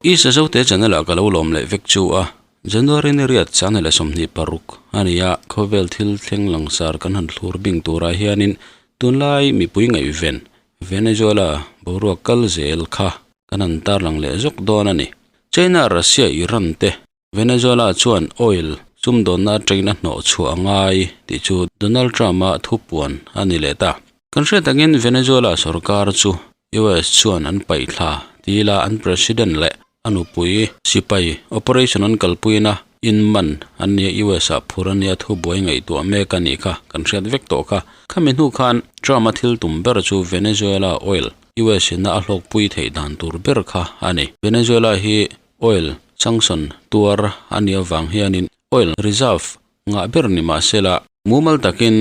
East Zote channel ah ka lo lawm leh vek chu a, January ni riat channel a 26 a ni a, khawvel thil thleng langsar kan han thlur bing turah hianin tunlai mipui ngaihven Venezuela boruak kal zel kha kan han tarlang leh zawk dawn a ni. China, Russia, Iran te Venezuela chuan oil sumdawnna atangin a hnawh chhuah a ngai tih chu Donald Trump-a thupuan a ni leh ta. Kan hriat angin Venezuela sorkar chu US chuan an paihthla tila an president leh a nupui sipai operation an kalpuina in man an nia US ah phur a nia thubuai ngaihtuah mek a nih kha kan hriat vek tawh kha. Khami hnu khan Trump-a thil tum ber chu Venezuela oil US ina a hlawkpui theih dan tur ber kha a ni. Venezuela hi Oil sanction tuar a nih avang hianin oil reserve ngah ber ni mah sela mumal takin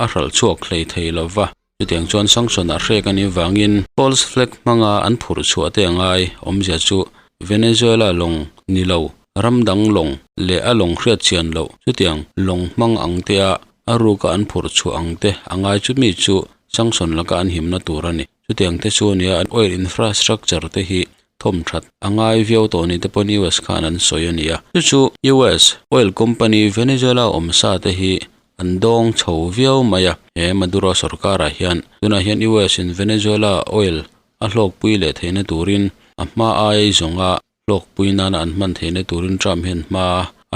a hralh chhuak hlei thei lo va. Chutiang chuan sanction a hrek a nih avangin false flag hmanga an phurh chhuah te a ngai. Awmzia chu Venezuela lawng ni lo, ram dang lawng leh a lawng hriat chian loh chutiang lawng hmang ang te a a ruka an phurh chhuah ang te a ngai chumi chu sanction laka an himna tur a ni. Chutiang te chu nia oil infrastructure te hi thawm that a ngai viau tawh ni te pawhin US khan an sawi a ni a. Chu chu US oil company Venezuela awm sa te hi an dawng chho viau mai a. He Maduro sorkarah hian tunah hian US in Venezuela oil a hlawkpui leh theihna turin a hma ai zawnga hlawkpui nana an hman theihna turin Trump hian hma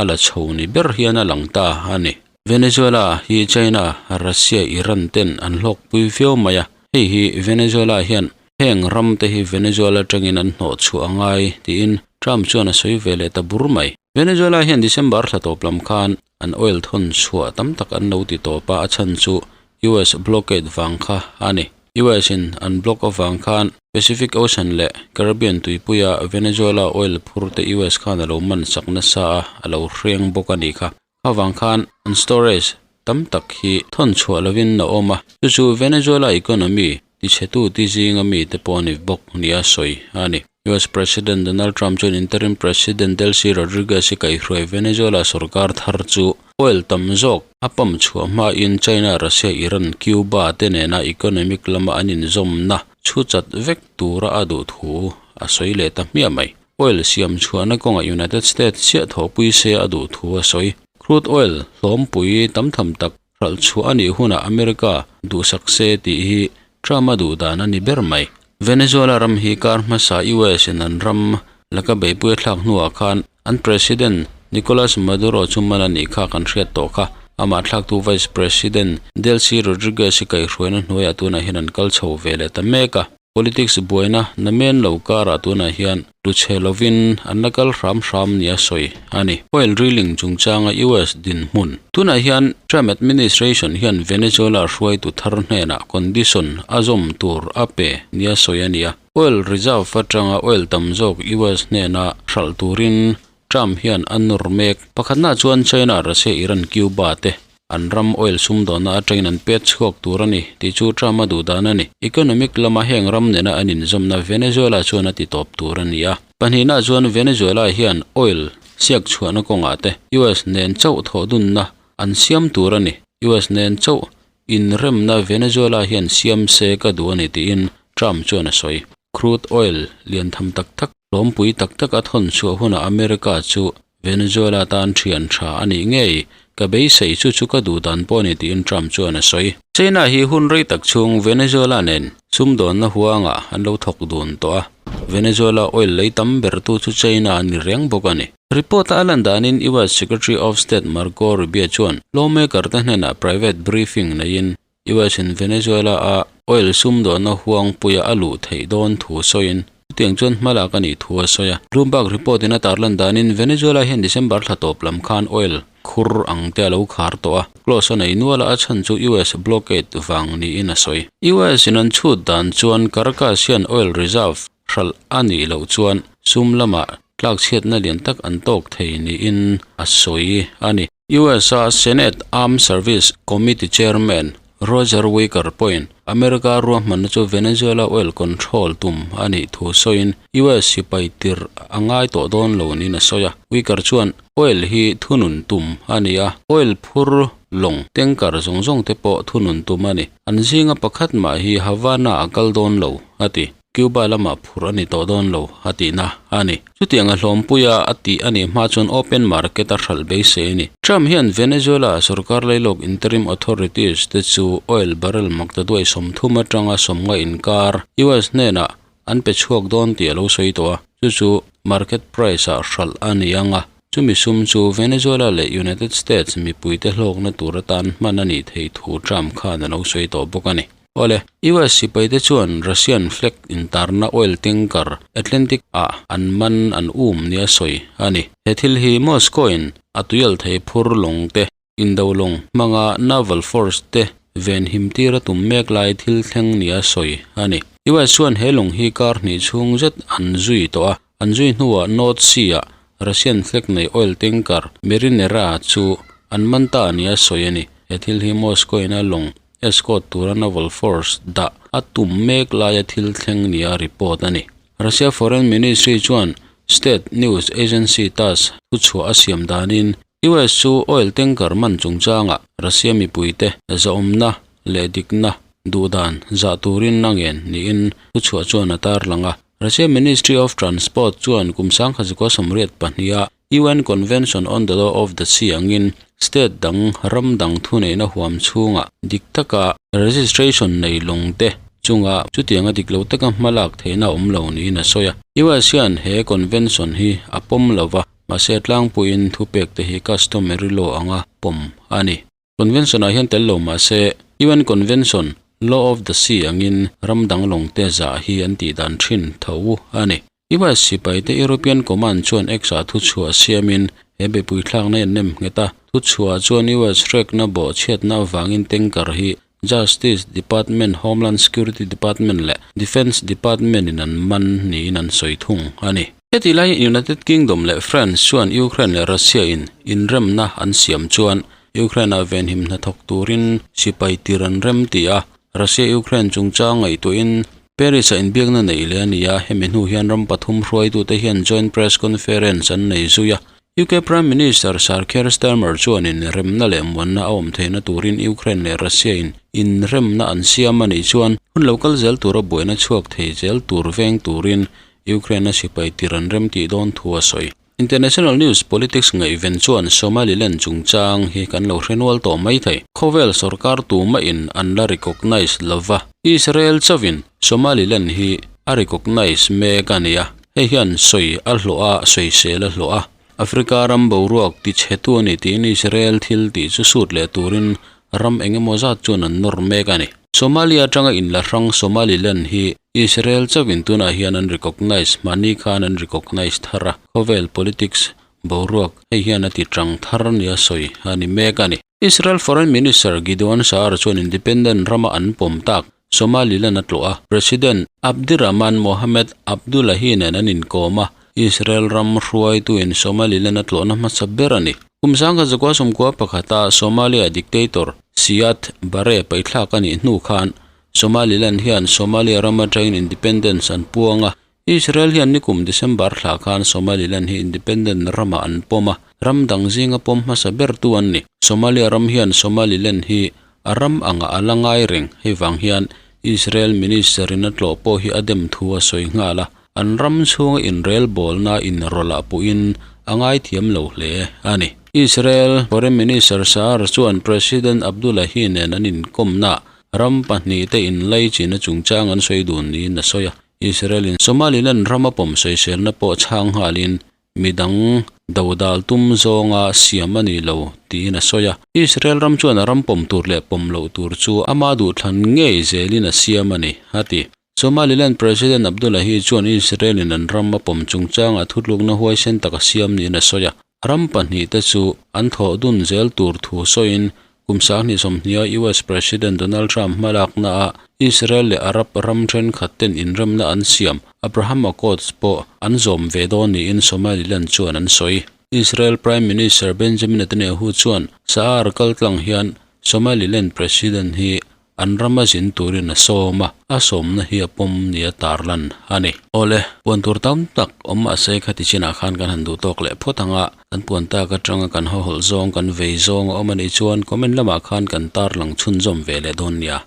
a la chho ni ber hian a lang ta a ni. Venezuela hi China, Russia, Iran ten an hlawkpui viau mai a, hei hi Venezuela hian heng ram te hi Venezuela atangin an hnawh chhuah a ngai tiin Trump chuan a sawi ve leh ta bur mai. Venezuela hian December thla tawp lam khan an oil thawn chhuah tam tak an lo ti tawp a, a chhan chu US blockade vang kha a ni. US in an block avang khan Pacific Ocean leh Caribbean tuipuia Venezuela oil phur te US khan a lo man sak nasa a, a lo hreng bawk a ni kha. Kha vang khan an storage tam tak hi thawn chhuah lovin a awm a, chu chu Venezuela economy tichhetu ti zinga mi te pawh a ni bawk nia sawi a ni. US President Donald Trump chuan interim President Delcy Rodriguez-i kaihhruai Venezuela sorkar thar chu oil tam zawk a pump chhuah hmain China, Russia, Iran, Cuba te nena economic lama an inzawmna chhu chat vek tura a duh thu a sawi leh ta hmiah mai. Oil siam chhuahna kawngah United States chiah thawhpui se a duh thu a sawi. Crude oil hlawmpui tam tham tak hralh chhuah a nih hunah America duhsak se tih hi Trump a duh dan a ni ber mai. Venezuela ram hi kar hmasa US in an ram laka beihpui a thlak hnuah khan an President Nicolas Maduro chu man a nih kha kan hriat tawh kha. Amah thlaktu Vice President Delcy Rodriguez-i kaihhruaina hnuaiah tunah hian an kal chho ve leh ta mek a. Politics buaina namen lo karah tunah hian tuchhe lovin an la kal hram hram nia sawi a ni. Oil drilling chungchanga US dinhmun. Tunah hian Trump administration hian Venezuela hruaitu thar hnenah condition a zawm tur a pe nia sawi a ni a. Oil reserve atanga oil tam zawk US hnena hralh turin Trump hian a nawr mek. Pakhatna chuan China, Russia, Iran, Cuba te an ram oil sumdawnna atangin an pet chhuak tur a ni tih chu Trump a duh dan a ni. Economic lama heng ram nena an inzawmna Venezuela chuan a ti tawp tur a ni a. Pahnihna chuan Venezuela hian oil siak chhuahna kawngah te US nen chauh thawh dunna an siam tur a ni. US nen chauh inremna Venezuela hian siam se ka duh a ni tiin Trump chuan a sawi. Crude oil lian tham tak tak Hlawmpui tak tak a thawn chhuah hunah America chu Venezuela tan thian tha a nih ngei ka beisei chu chu ka duh dan pawh a ni tiin Trump chuan a sawi. China hi hun rei tak chhung Venezuela nen sumdawnna huangah an lo thawk dun tawh a, Venezuela oil lei tam bertu chu China a ni reng bawk a ni. Report-a a lan danin US Secretary of State Marco Rubio chuan lawmaker te hnenah private briefing neiin US in Venezuela a oil sumdawnna huangpuia a luh theih dawn thu sawiin chutiang chuan hma lak a nih thu a sawi a. Bloomberg report in a tarlan danin Venezuela hian December thla tawp lam khan oil khur ang te a lo khar tawh a, close a nei nual a, a chhan chu US blockade vang niin a sawi. US in an chhut dan chuan Caracas hian oil reserve hralh a nih loh chuan sum lamah tlakchhiatna lian tak an tawk thei niin a sawi a ni. US-a Senate Armed Service Committee Chairman Roger Wicker pawhin America ruahmanna chu Venezuela oil control tum a nih thu sawiin US sipai tirh a ngai tawh dawn lo niin a sawi a. Wicker chuan oil hi thunun tum a ni a, oil phur lawng tanker zawng zawng te pawh thunun tum a ni. An zinga pakhat mah hi Havana a kal dawn lo, a ti. Cuba lamah phurh a ni tawh dawn lo a tihna a ni. Chutianga hlawmpuia a tih a nih hma chuan open market a hralh beisei a ni. Trump hian Venezuela sorkar lailawk interim authorities te chu oil barrel maktaduai 30 atanga 50 inkar US hnenah an pe chhuak dawn tih a lo sawi tawh a, chu chu market price ah hralh a ni ang a, chumi sum chu Venezuela leh United States mipuite hlawkna tur atan hman a nih theih thu Trump khan a lo sawi tawh bawk a ni. Awle, US sipaite chuan Russian flag intarna oil tanker Atlantic ah an man an um nia sawi a ni. He thil hi Moscow in a tuial thei phur lawng te Indo lawng hmanga Naval Force te ven him tir a tum mek lai thil thleng nia sawi a ni. US chuan he lawng hi kar hnih chhung zet an zui tawh a, an zui hnuah North Sea-ah Russian flag nei oil tanker Marinera chu an man ta nia sawi a ni. He thil hi Moscow-in a lawng escort tura Naval Force dah a tum mek laia thil thleng nia report a ni. Russia Foreign Ministry chuan state news agency Tass thuchhuah a siam danin US chu oil tanker man chungchangah Russia mipuite zahawmna leh dikna duhdan zah turin a ngen niin thuchhuah chuan a tarlang a. Russia Ministry of Transport chuan kum 1982 UN Convention on the Law of the Sea angin state dang ram dang thuneihna huam chhungah dik taka registration nei lawng te chunga chutianga dik lo taka hmalak theihna awm lo niin a sawi a. US hian he convention hi a pawm lova. Mahse tlangpuiin thupek te hi customary law anga pawm a ni. Convention ah hian tel lo mahse UN Convention, Law of the Sea angin ram dang lawng te zah hi an tih dan thin tho a ni. US sipai te European Command chuan X ah thuchhuah siamin he bepui thlakna hi an nem nghet a. Thuchhuah chuan US hrekna bawhchhiatna avangin tanker hi Justice Department, Homeland Security Department leh Defence Department in an man niin an sawi thung a ni. Heti lai United Kingdom leh France chuan Ukraine leh Russia in inremna an siam chuan Ukraine-ah venhim hnathawk turin sipai tir an rem ti a, Russia-Ukraine chungchang ngaihtuahin Paris-ah inbiakna neih leh a ni a, hemi hnu hian ram pathum hruaitute hian joint press conference an nei zui a. UK Prime Minister Sir Keir Starmer chuanin remna leh muanna a awm theihna turin Ukraine leh Russia in inremna an siam a nih chuan hun lo kal zel tura buaina chhuak thei zel tur veng turin Ukraine a sipai tir an rem tih dawn thu a sawi. International News Politics ngaihven chuan Somaliland chungchang hi kan lo hre nual tawh mai thei. Khawvel sorkar tumahin an la recognise lova, Israel chauhin Somaliland hi a recognise mek a nia. Hei hian sawi a hlawh a, sawisel a hlawh a. Africa ram boruak tichhetu a ni tiin Israel thil tih chu sut leh turin ram eng emaw zat chuan an nawr mek a ni. Somalia atanga inla hrang Somaliland hi Israel chauhin tunah hian an recognise, mahni khan an recognise thar a. Khawvel politics boruak hei hian a ti tang thar nia sawi a ni mek a ni. Israel Foreign Minister Gideon Sa'ar chuan independent rama an pawm tak Somaliland a tlawh a, President Abdirahman Mohamed Abdullahi nen an inkawm a, Israel ram hruaituin Somaliland a tlawhna hmasa ber a ni. Kum 1991 a Somalia dictator Siad Barre paithlak a nih hnu khan Somaliland hian Somalia ram atangin independence an puang a, Israel hian nikum December thla khan Somaliland hi independent ramah an pawm a, ram dang zinga pawm hmasa bertu an ni. Somalia ram hian Somaliland hi a ram angah a la ngai reng, hei vang hian Israel minister in a tlawh pawh hi a dem thu a sawi nghal a, an ram chhunga inrelbawlna inrawlh ah puhin a ngaithiam lo hle a ni. Israel Foreign Minister Sa'ar chuan President Abdullahi nen an inkawmnaah ram pahnihte inlaichin a chungchang an sawi dun niin a sawi a. Israel-in Somaliland rama pawm sawiselna pawh chhang nghalin midang dodal tum zawnga siam a ni lo tiin a sawi a. Israel ram chuan a ram pawm tur leh pawm loh tur chu ama duhthlan ngei zelin a siam a ni, a ti. Somaliland President Abdullahi chuan Israel-in an ram a pawm chungchangah thutlukna huaisen tak a siam niin a sawi a. Ram pahnihte chu an thawh dun zel tur thu sawiin kum 2020-a US President Donald Trump hmalaknaah Israel leh Arab ram thenkhat ten inremna an siam Abraham Accords pawh an zawm ve dawn niin Somaliland chuan an sawi. Israel Prime Minister Benjamin Netanyahu chuan Sa'ar kaltlang hian Somaliland President hi An ram a zin turin a sawm a, a sawmna hi a pawm nia tarlan a ni. Awle, puan tur tam tak awm mahse khati chinah khan kan han duh tawk leh phawt ang a, kan puan tak atanga kan hawhawlh zawng kan vei zawng a awm a nih chuan comment lamah khan kan tarlang chhunzawm ve leh dawn nia.